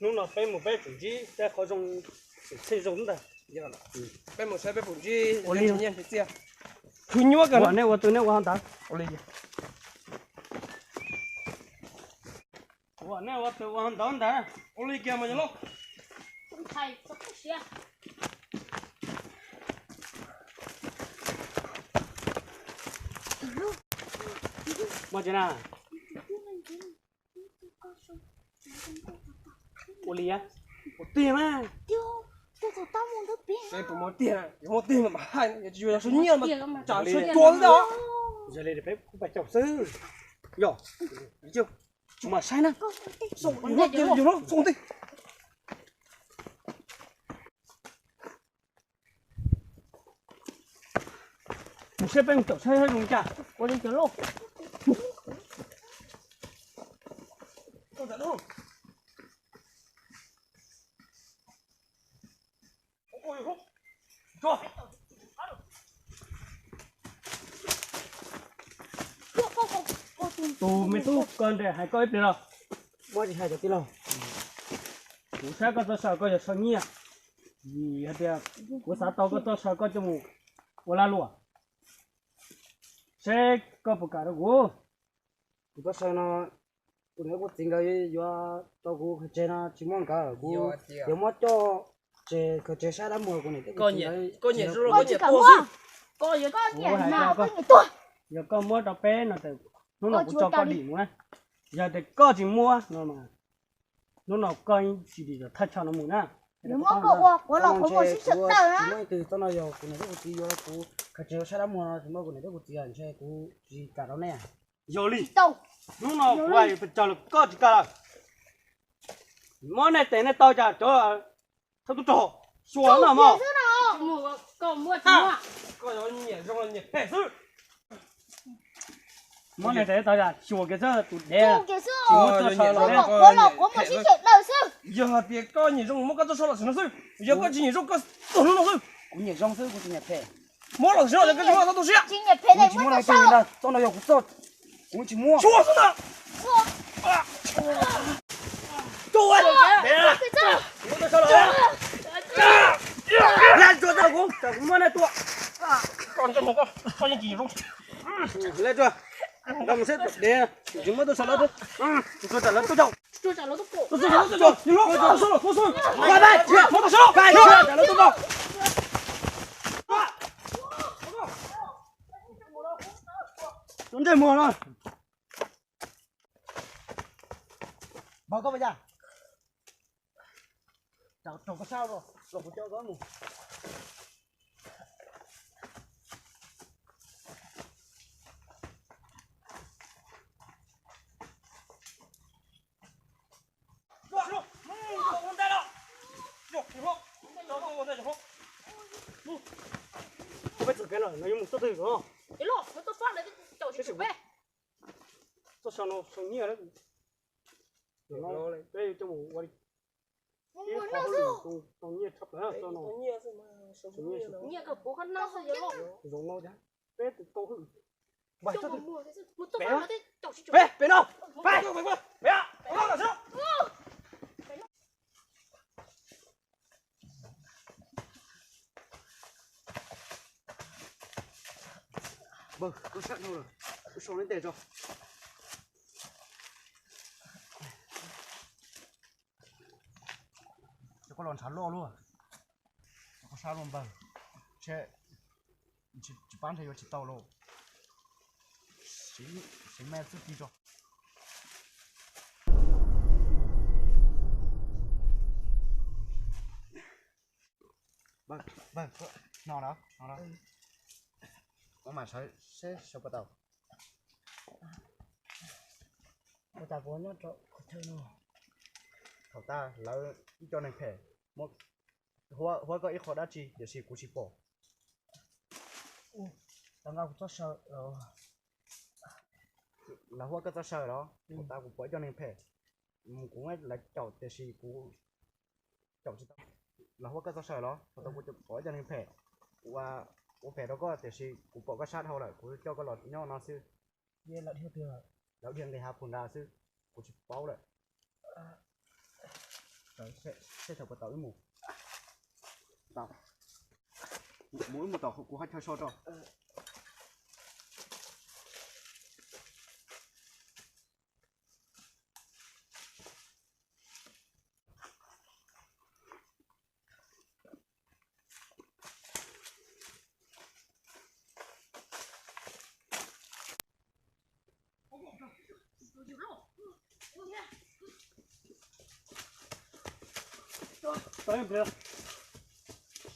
Hnub no peb mus peb tseem ntsib tej qhov zoo, txheej zoo ntag. Peb mus saib peb puas ntsib ua li nyiaj txiaj. Khwv nyuaj kawg, nej ua twg nej ua hauv ntawd. Ua li, nej ua twg ua hauv ntawd ntag. Ua li kiag mas yog loj. Muaj tsis na? Ua li, ua tiag na. Seb puas muaj tiag, yog muaj tiag mas mam hais, yog tsis yuav yog saum nyiaj mas tsam sawv tsuag ntag. Yog li peb kuj pais caum xwb. Yog, tsis mas saib na. Yog no, yog no, xoo ntej. Mus saib peb mus caum saib zoo cas. Ua li cas lauj. Tus me tub, koj nrem hais koj ib pliag los. Muab tsis hais cov tij laug. Kuv saib koj txoj saw koj yog saw nyiaj, vim hais tias kuv xav tau koj txoj saw koj coj mus ua lag luam, seb koj puas kam rau kuv. Kuv txoj saw no, kuv niam kuv txiv nkawd yuav rau kuv khaws tseg no tsis muaj nkawd, kuv yuav muab coj tseg khaws tseg saib dab muag kuv niam thiab kuv txiv nkawd. Koj nyiam zoo los koj nyiam tuag xwb. Koj nyiam hais na, koj nyiam tuag. Yog koj muab rau peb no ces hnub no kuv tso koj dim mus na. Yog tias koj tsis muab no, hnub no koj tsis dim thaj chaw no mus na. Muab koj ua quav los quav muag sib tshawm tawm na. Tsis muaj ib tug txoj no yog kuv niam thiab kuv txiv yuav rau kuv khaws tseg saib dab muag no tsis muaj kuv niam thiab kuv txiv ntshe kuv tsis kam rau nej. Yog li, hnub no kuv hais pes tsawg los koj tsis kam lawm. Muab nej tes nej taw cas cov thawj tub rog xyuas no mog. Koj yuav nyiam zoo los nyiam phem xwb. Muab nej tes nej taw cas xyuas kiag xwb tus dev. Tsis muab txoj saw los. Yog hais tias koj nyiam zoo muab koj txoj saw los xwb no xwb, yog koj tsis nyiam zoo koj tuag hnub no xwb. Kuv nyiam zoo xwb, kuv tsis nyiam phem. Muab los xwb no, koj tsis muab txoj tu siab. Kuv tsis muab, txoj no yog kuv txoj, kuv tsis muab. Xyuas xwb ntag. Tsuag, kuv txoj saw los. Laj tsuag tau kuv, kuv muab nej tua. Koj yeej tsis zoo. Laj tsuag, mus saib dev, tsis muab txoj saw los. Tsuag, tsam lawv tuaj caum. Tsuag, tsam lawv tuaj caum. Tus ntsej muag no. Npawg koj puas yog? Raug koj sab los, los kuv coj koj mus. Peb txog kev lawm, no yuav mus txoj twg os? Txoj saw no saw nyiaj lawm. Peb yuav coj mus ua li ib qho hauj lwm tau nyiaj tshaj plaws txoj no. Zoo no thiab peb tus tau hwj. Pem, pem no, pem, pem. Npawg, koj sab dhau lawm, kuv sau neb tes tso. Cov koj los ntshav loj luaj, cov koj sab luaj npawg, ntshe tsis pab ntshe yuav tsis tau lauj. Siv me xwb tig tso. Npawg, npawg, no na, no na. Muab mas sawv seb sawv puas tau. Ua cas kuv nyob rau qhov chaw no. Thaum tas lawv ib co neeg phem muab huab koj ib qho dab tsi tiam sis kuv tsis pom. Lawv nqa kuv txoj saw los. Lawv huab koj txoj saw los, thaum tas kuv pom ib co neeg phem, kuv muab lawv caum tiam sis kuv caum tsis tau. Lawv huab koj txoj saw los, thaum tas kuv pom ib co neeg phem, ua phem rau koj tiam sis kuv pom koj sab dhau lawm kuv coj koj los nyob no xwb. Lawv dhia nqis hav pus nrad xwb, kuv tsis paub lawm. Seb thaum puas tau wb mus. Tau. Mus wb mus tom kuv qhov chaw so rau.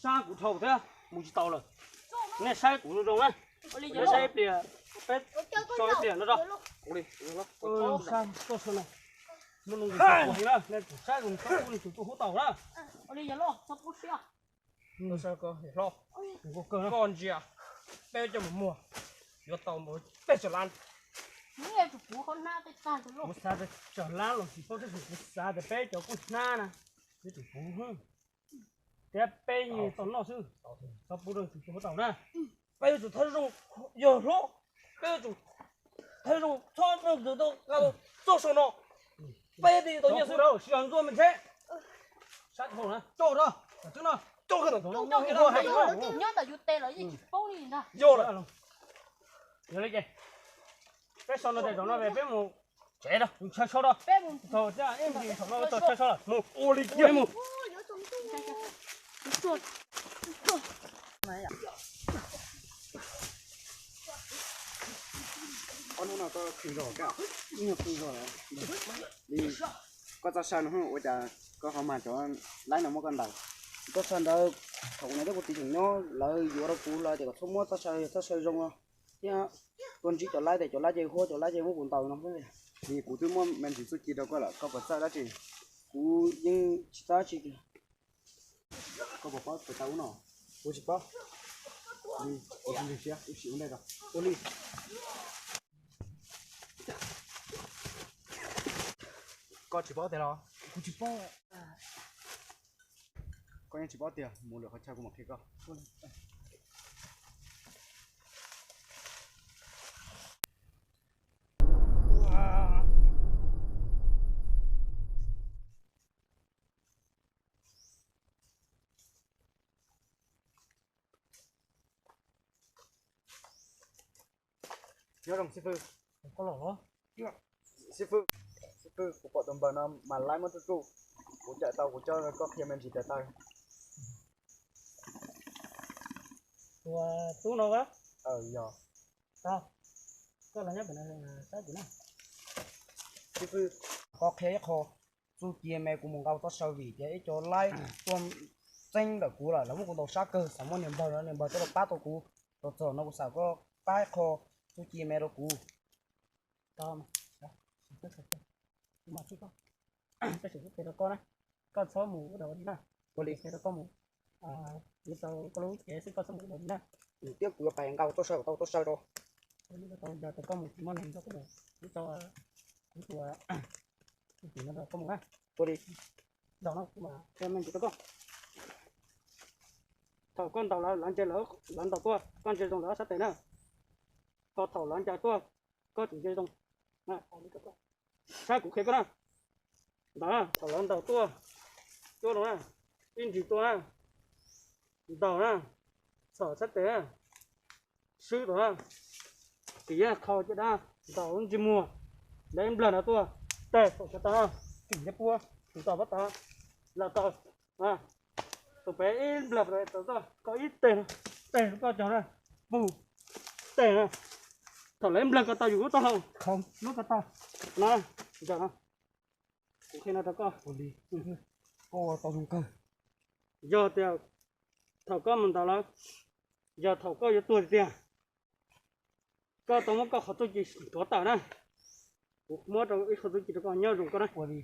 Sab kuv dhau thiab mus tsis tau lawm. Nej saib kuv zoo zoo na. Nej saib ib pliag, peb so ib pliag no rau. Sab toj so no, no no kuv heev na, nej saib zoo txhob pub nej tus tuaj hub tau na. Koj ntsia, peb coj mus muag yuav tau peb caug lab. Kuv xav peb caug lab los tsis paub tab sis kuv xav tias peb cov kuj hnab na, peb tsum puv thiab peb yeej tau noj xwb, txhob pub rau tus tuaj hub tau na. Peb yuav tsum thawj zoo, yog hlob, peb yuav tsum thawj zoo txhob muaj tus tuaj txog saum no. Peb thiaj tau nyiaj xwb, sib yog ntxuaj me nthe. Sab dhau na, coj rau, coj no, coj kawg. Nyob ntawm yus tes los yeej tsis paub li ntag. Yog lawm. Yog li ces peb so no ces zaum no peb mus tsev rau, mus chaw so rau. Thaum ib ntsis thaum no tau chaw so lawm, mus ua li kiag mus. Ob hnub no koj khwv zog koj, ib nyuag khwv zog li. Koj txoj saw no ua cas koj ho mag cov laib no muab koj ntaus? Txoj saw ntawd thaum kuv niam thiab kuv txiv tseem nyob lawv yuav rau kuv lawv tias kom txhob muab txoj saw, txoj saw zoo no thiab tuaj ntsib cov laib tias cov laib ces huab cov laib ces muab kuv ntaus no. Vim kuv twb muab me ntsis txuj ci rau koj lawm, koj puas txawj dab tsi? Kuv yeej tsis txawj dab tsi kiag. Koj puas paub tus tau ub no? Kuv tsis paub. Ua siab, wb sim ua ntej rau. Ua li. Koj tsis paub tiag los? Kuv tsis paub. Koj yeej tsis paub tiag, mus lwm qhov chaw kuv mam qhia koj. Nyob zoo xib fwb. Koj los los. Xib fwb, xib fwb, kuv pom tus npawg no mas laib muab tsuj tsuj, kuv cawm tau kuv coj koj qhia me ntsis tias tau. Tus tub no a? Yog. Tau. Koj los nyob pem no saib kuv na. Xib fwb, koj qhia ib qho txuj ci me kuv mus nqa txoj saw vim tias ib co laib tuaj txeeb ntawm kuv lawm, lawv muab kuv ntaus sab kawg, xav muab niag npawg no, niag npawg coj los pab tau kuv. Tau txog no kuv xav koj pab ib qho txuj ci me rau kuv. Koj txhob mus ua dab tsi na, koj txhob mus ua dab tsi na, kuv qhia rau koj mus, yuav tau koj lub cev xwb, koj txhob mus ua dab tsi na. Tias kuv yuav pais nqa txoj saw kom tau txoj saw rau. Yog tias koj mus tsis muaj neeg nrog koj mus, kuv tau, kuv tus, kuv tus no nrog koj mus na. Ua li. Ntaus no kuv mam qhia me ntsis rau koj. Thaum koj ntaus lawv, lawv ntsia lawv, lawv ntaus tuaj, koj ntsia zoo lawv ob sab tes na. Ho thaum lawv ncaws tuaj, koj tseem ntsia zoo. Saib kuv qhia koj na. Ntawd thaum lawv ntaus tuaj, tuaj no na, ib ntsis tuaj na, ntaus na, txhom sab tes na, swb tau na, kiv qho caj dab, ntaus lub ntsej muag, lawv ib nplawg no tuaj, teg thaum cov tau na, kiv cov puab, tus tau pob tau, los tau, tus pem ib nplawg tau tuaj, koj ib teg, teg lub koj cog na, pug, teg na, thaum lawv ib nplawg ko tau yus lub taub hau, lub ko tau, no, ntawm no. Kuv qhia no rau koj. Koj ua tau zoo kawg. Yog tias thaum koj mus ntaus lawv, yog thaum koj yuav tuag tiag tiag, koj tau muab koj qhov txuj ci tuav tawm na. Kuv muab rau ib qho txuj ci rau koj, nyob zoo koj na. Ua li.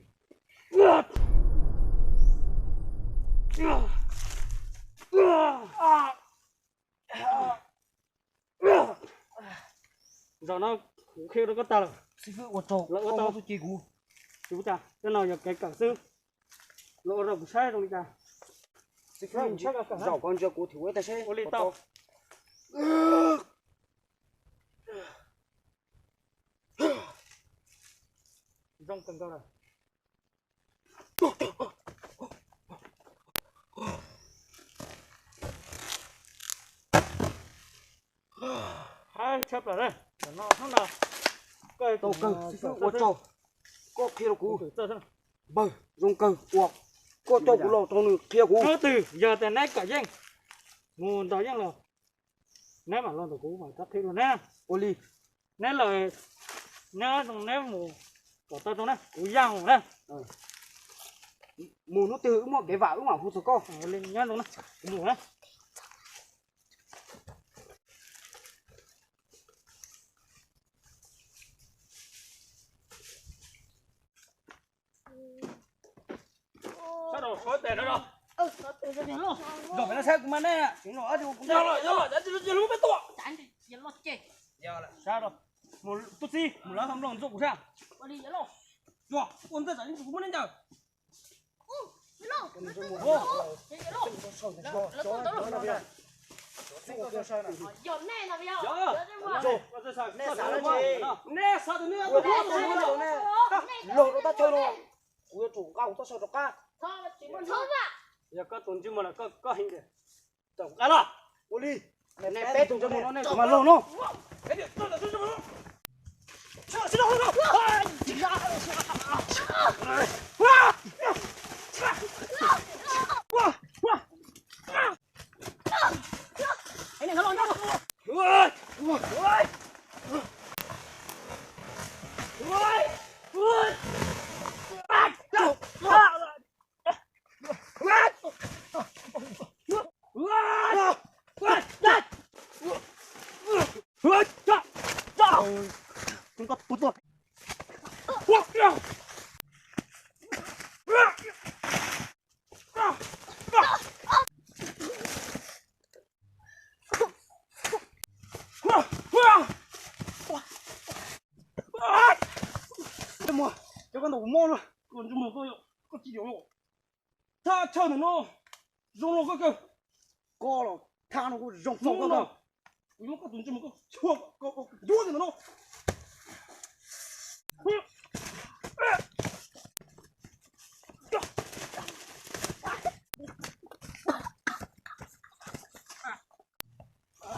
Zaum no kuv qhia rau koj tag lawm. Xib fwb ua tsaug, lawv ua tau txuj ci kuv. Tus cas, tej no yog kev kawm xwb. Lawv ua rau kuv saib zoo li cas. Xib fwb, zaum koj ntsia kuv thiab ua ib tag seb. Ua li tau. Zoo kawg nkaus lawm. Hais tshaj plaws li, tam no hnub no koj tau kawg xwb, ua tsaug koj qhia rau kuv. Npawg, zoo kawg uas koj coj kuv los rau nws qhia kuv. Hnub twg yog tias neb kom yeej mus nrog yeej los, neb mam los ntawm kuv mam rov qhia rau neb. Ua li. Neb los, neb, neb mus kom tau rau neb, kuv yaj mus na. Mus hnub twg wb muaj kev vam wb mam hu txog koj. Ua li, nyob ntawd na, kuv mus na. Sab rau, sab tes no rau. Zom pem no saib kuv mas nej, tsis no kuv nyob los, nyob los, lub peb tuaj. Sab rau, mus tub txib mus lawv hau nplooj ntxuaj kuv sab. Ua ntej tam kuv muab neb ncaws. Nej xav tias nej los rau tab chaw no, kuv yuav tsum nqa kuv txoj saw rov qab. Yog koj tus ntsej muag lawm, koj heev tiag. Rov qab los. Ua li, nej peb tus ntsej muag no nej mas los no. Cov koj ntawm kuv mob no, koj ntsej muag koj, koj tsis yuav los. Thaj chaw ntawm no zoo los koj kawg. Koj los thaj no kuj zoo fau koj kawg. Kuv yuav koj tus ntsej muag koj chuag koj, koj yuav ntawm no.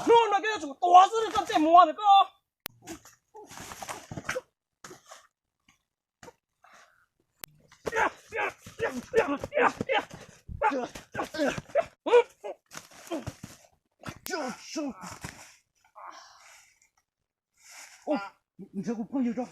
Hnub no koj yuav tsum tuag xwb koj tej muag ntawm koj. Ua, nrhiav kuv phooj ywg tso.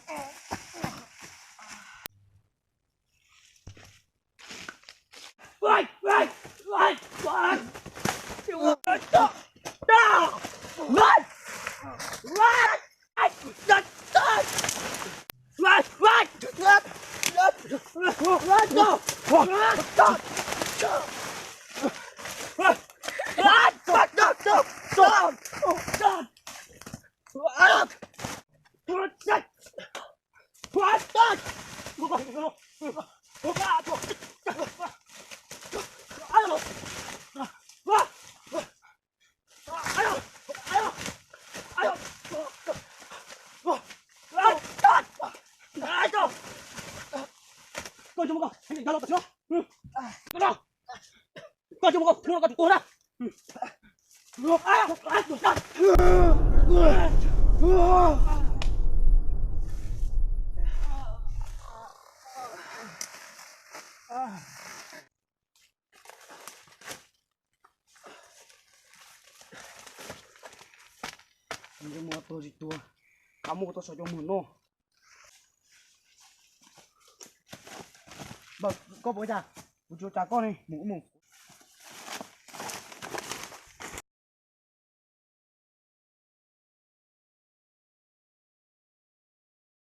Koj coj mus koj, koj coj mus koj, koj coj mus koj, koj tuag na. Ntsej muag tuag tsis tuag, qab muag tau saum cov muag no. Koj puas cas? Kuv tsis ua cas koj ne, mus mus.